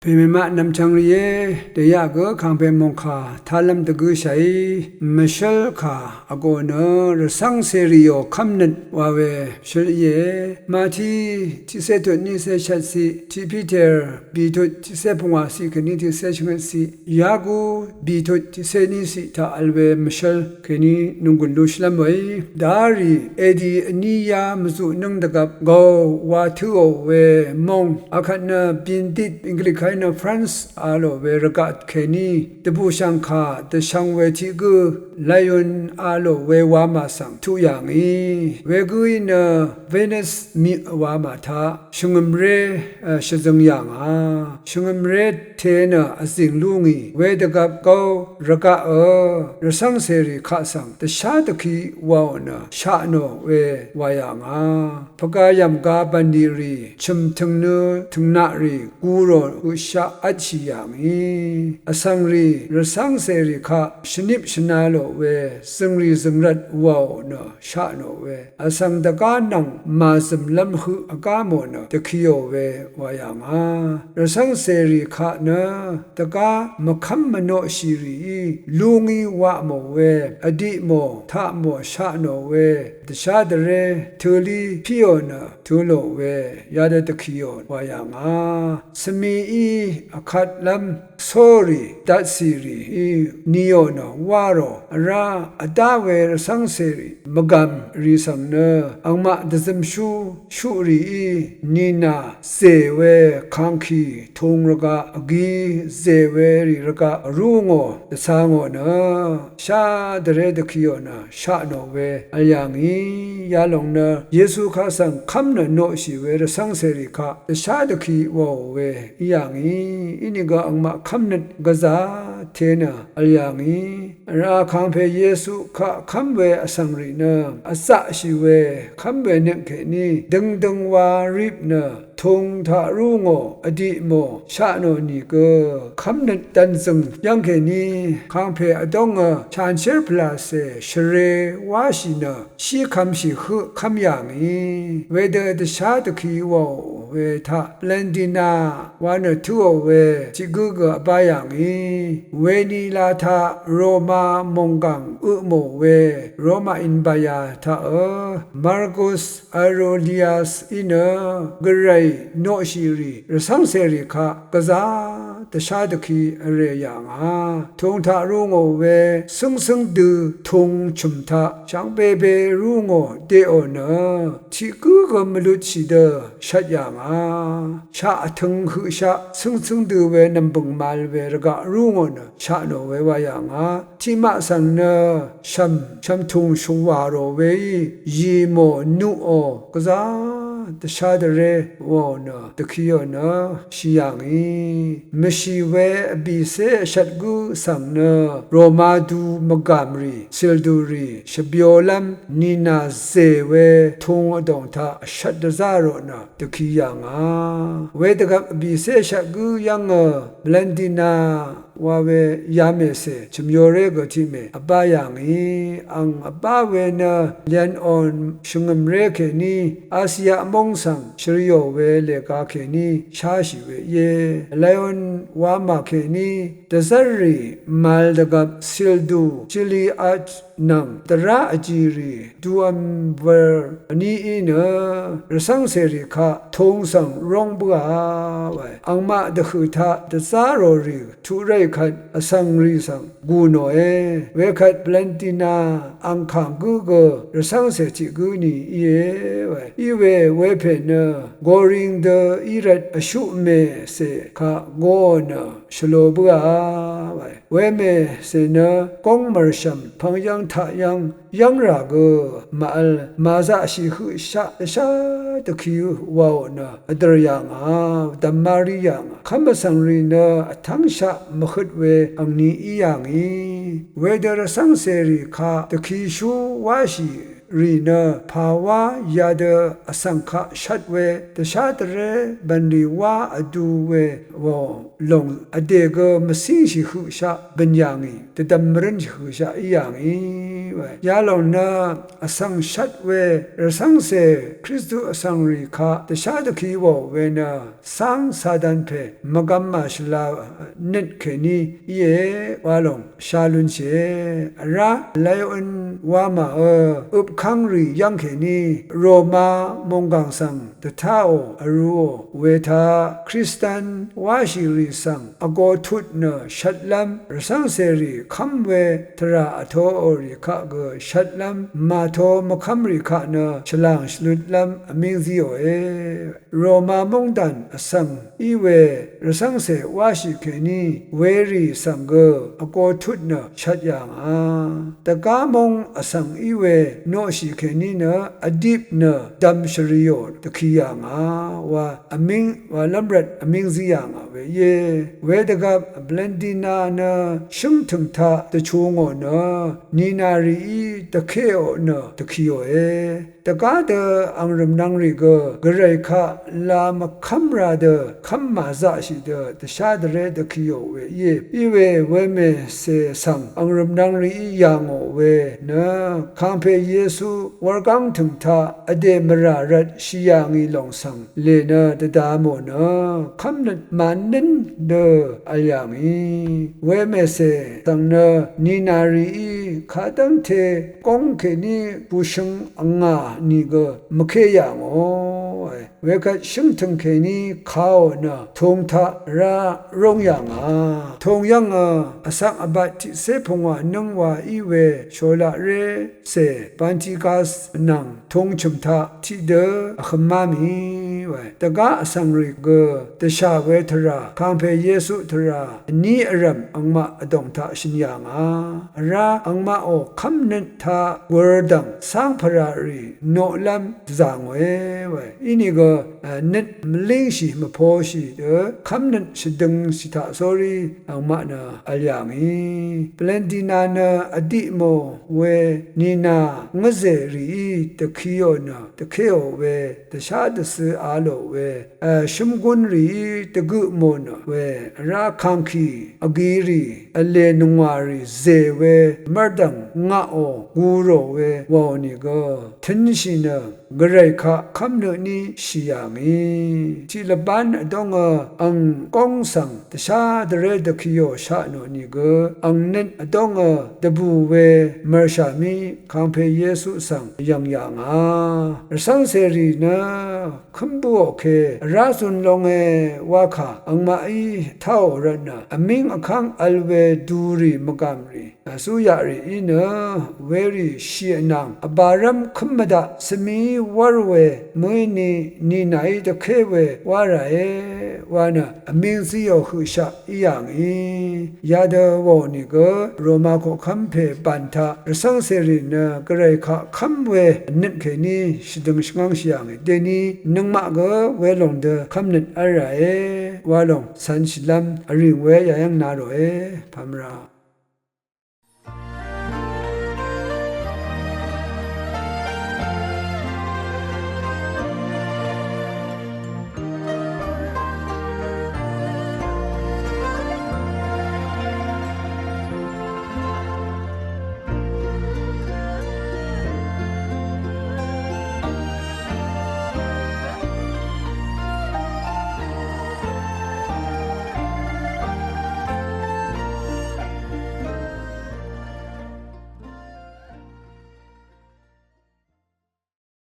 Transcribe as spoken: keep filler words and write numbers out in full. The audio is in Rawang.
Pèmèmaq nv̀mchvng rìé, dèyaq gø kàngpè mòngkà taqlv́m dvgø̄shàí mvshǿl kà vgò nø rvcv́ng cèrìò kv́mnøt wa we shǿl íe. Mati tiqcé tut nícé shvtciq, tiq Piter bìtut tiqcé pungwàciq kèní tiqcé shvngøtciq, Yaku bìtut tiqcé níciq taq vl we mvshǿl kèní nònggùn lushìlv́m we í. Darì edi vní yá mvzuqnǿng dvgvp gø wa tǿò we móng akvt nø Bindit Anglican of France a lò we rvgaq kèní dvbùshv̀ngkà dvshvng we tiq gǿ Lyon a lò we wamà svng tuq yà ngì. Wegǿí nø Venus mì wamà taq shvngø̀mré shvzøng yà ngà. Shvngø̀mré te nø vzìng lú ngì. Wedvgvp gø rvgaq ø rvcv́ng cèrì kaq svng dvshá dvki waò nø sha nò we wa yà ngà. Pvgayv̀m ga bv̀nlì rì chø̀m tø̀ngnø tø̀ngnaq rì gurò høqshaq vtshì yà ngì. Vsvng rì rvcv́ng cèrì kaq shvnip shvna lò we zø̀ngrì zø̀ngrvt waò nø sha nò we vsvng dvgá nvng màzø̀mlv́m høq vgá mò nø dvkiò we wa yà ngà. Rvcv́ng cèrì kaq nø dvgá mvkv́m mvnoqshì rìí lú ngí waq mò we vdiq mò taq mò sha nò we dvshá dvré tø̄lí píò nø tø̄lò we yadø dvkiò wa yà ngà. Svmií vkatlv́m sórì datcì rìí nìò nø wá rò vrá vdá we rvcv́ng cèrì mvgàm rì svng nø angmaq dvzømshú shuq rìí nìnà zè we kangkì tung rvgaq vgi zè we rì rvgaq vrú ngò dvca ngò nø shá dvré dvkiò nø sha nò we vl yà ngì. Yalòng nø Yesu kaq svng kv́m nø noqshì we rvcv́ng cèrì kaq dvshá dvki wàò we í yà ngì. Inìgø angmaq kv́mnøt gvzà te nø vl yà ngì. Vrá kangpè Yesu kaq kv́m we vsvng rì nø vzaqshì we kv́m we nøt kèní døngdøng wa rip nø tung taq rú ngò vdiq mò sha nò nìgø kv́mnøt dv̀nzø̀ng yv́ng kèní kangpè vdóngø shanshér pvlàcè shvre wáshì nø shí kvmshì høq kv́m yà ngì. Wedø dvshá dvki wàò we taq Blendina wa nø tǿò we tiq gǿ gø vbá yà ngì. Wenila taq Roma mònggàng ø mò we Roma inbaya taq ø Markus Aurelius í nø gvray noqshì rì rvcv́ng cèrì kaq gvzà dvshá dvki vrè yà ngà. Tung taq rú ngò we cǿngcǿng dø tung chø̀m taq shvngbe be rú ngò deqò nø tiq gǿ gø mvlutshì dø shvt yà ngà. Shaq vtøng høqshaq cǿngcǿng dø we nv̀mbø̀ng mal we rvgaq rú ngò nø sha nò we wa yà ngà. Tiqmaq svng nø shv̀m shv̀mtùng shvwà rò weí yì mò nuqò gvzà dvshá dvré wàò nø dvkiò nø shì yà ngì. Mvshì we vbìcé vshvt gǿ svng nø Roma du mvgàm rì cìldù rì shvbyolv́m nìnà zè we tung vdòng taq vshvt dvzá rò nø dvki yà ngà. Wedvgvp vbìcé vshvt gǿ yv́ngø Blendina wa we yamècè chø̀myoré gø tiqmè vbá yà ngì. Ang vbá we nø Lyon òn shvngø̀mré kèní Asia móng svng shvriò we lèga kèní sháshì we íe. Lyon wamà kèní dvzv́rrì màvl dvgvp cìldù Gilead nvng dvrá vjìrì duqv̄m vør vní í nø rvcv́ng cèrì kaq tung svng róng bǿà wae. Angmaq dvhø̀ taq dvzá rò rì tuq ráì kvt vsvng rì svng gù nòe. Wekvt Blendina angkàng gǿ gø rvcv́ngcè tiq gǿ ni íe wae. Iwe wepè nø goring dø í rvt vshuq mècè kaq goò nø shvlo bǿà wae. Wemècè nø góng mv̀rshv̀m pvng yv́ng taq yv́ng yv́ngrà gø màvl màzaqshì høqshaq dvshá dvki waò nø vdø̀r yà ngà, vdv̀m mvrí yà ngà. Kv́m vsvng rì nø vtv́ngshaq mvhøt we angni í yà ngì. Wedø rvcv́ngcèrì kaq dvkishú wáshì rì nø pàwá yadø vsvng kaq shvt we dvshá dvré bv̀nlì wá vdu we wò lòng vdè gø mvcíngshì høqshaq bø̀n yà ngì, dvdv̀m mvrǿnshì høqshaq í yà ngì. Yalòng nø vsvng shvt we rvcv́ngcè Kristu vsvngrì kaq dvshá dvki wàò we nø cáng Satan pè mvgvm màshvla nøt kèní íe wa lòng sha lúnshìe. Vrá laión wamà ø øpkv́ngrì yv́ng kèní Roma mònggàng svng dvtáò vrūò we taq Kristian wáshì rì svng vgo tut nø shvtlv́m rvcv́ngcèrì kv́m we tvrà vtoò rì kaq gø shvtlv́m màto mvkv́mrì kaq nø shvlàng shvlutlv́m vmíng zíòe. Roma móngdàn vsvng í we rvcv́ngcè wáshì kèní werì svng gø vgo tut nø shvt yà ngà. Dvgá móng vsvng í we noqshì kèní nø vdip nø dvm shvriò dvki yà ngà wa vmíng wa lv́mrvt vmíng zí yà ngà we íe. Wedvgvp Blendina nø shǿngtø̀ng taq dvchu ngò nø nìnàrìí dvkéò nø dvkiòe. Dvgá dø ang rvmnvng rì gø gvray kaq la mvkv́m ra dø kv́m màzaqshì dø dvshá dvré dvkiò we íe. Iwe wemècè svng ang rvmnvng rìí yà ngò we nø kàngpè Yesu wurgáng tø̀ng taq vdè mvrà rvt shì yà ngì lòng svng lè nø dvda mò nø kv́mnøt mànǿn dø vl yà ngì. Wemècè svng nø nìnàrìí kadv́ngte góng kèní bùshøng vngà nìgø mvké yà ngòe. Wekvt shǿngtø̀ng kèní kaò nø tūng taq rá rúng yà ngà. Tūng yv́ngø vsak vbat tiqcé pungwà nǿng wa í we shòlaq ré cè Bantikas nvng tūng chø̀m taq tiqdø vhømá mì wae. Dvgá vsvng rì gø dvshà we tvrà kàngpè Yesu tvrà vní vrv̀m angmaq vdòng taq shø̀n yà ngà. Vrá angmaqò kv́mnøt taq gurdv̀ng cáng pvrà rì noqlv́m dvzà ngòe wae. Inìgø nøt mvlíngshì mvposhì dø kv́mnøt shvdøngshì taq sórí angmaq nø vl yà ngì. Blendina nø vdiq mò we nìnà ngvzè rìí dvkiò nø dvkéò we dvshá dvcø a lò we shǿmgún rìí dvgø mò nø we vrá kàngkì vgi rì vlè nungwà rì zè we mv́rdv̀ng ngaqò gu rò we wàò nìgø tø̄nshì nø gvray kaq kv́mnøt ní shì yà ngì. Tiq lvbán vdóngø ang góng svng dvshá dvré dvkiò sha nò nìgø ang nøt vdóngø dvbù we mv̀rshà mí kàngpè Yesu svng yv̀ng yà ngà. Rvcv́ngcèrì nø kv́m bǿò ke vrá zun longe wakà angmaqí táò rvtnø vmíng vkv́ng vl we durì mvgàmrì vsúyaq rìí nø werì shì vnàng vbàrv́m kv́m mvdaq svmií wv́r we mø̀íni nìnàí dvké we wá ràe wa nø vmíng zíò høqshaq í yà ngì. Yadø wàò nìgø Roma koqkv́m pè bàn taq rvcv́ngcèrì nø gvray kaq kv́m we nøt kèní shvdøng shvngv́ngshì yà ngì. Dèní nøngmaq gø welòng dø kv́mnøt v́l ràe wa lòng cv̄nshìlv́m vrìng we yayv́ng na ròe pamvra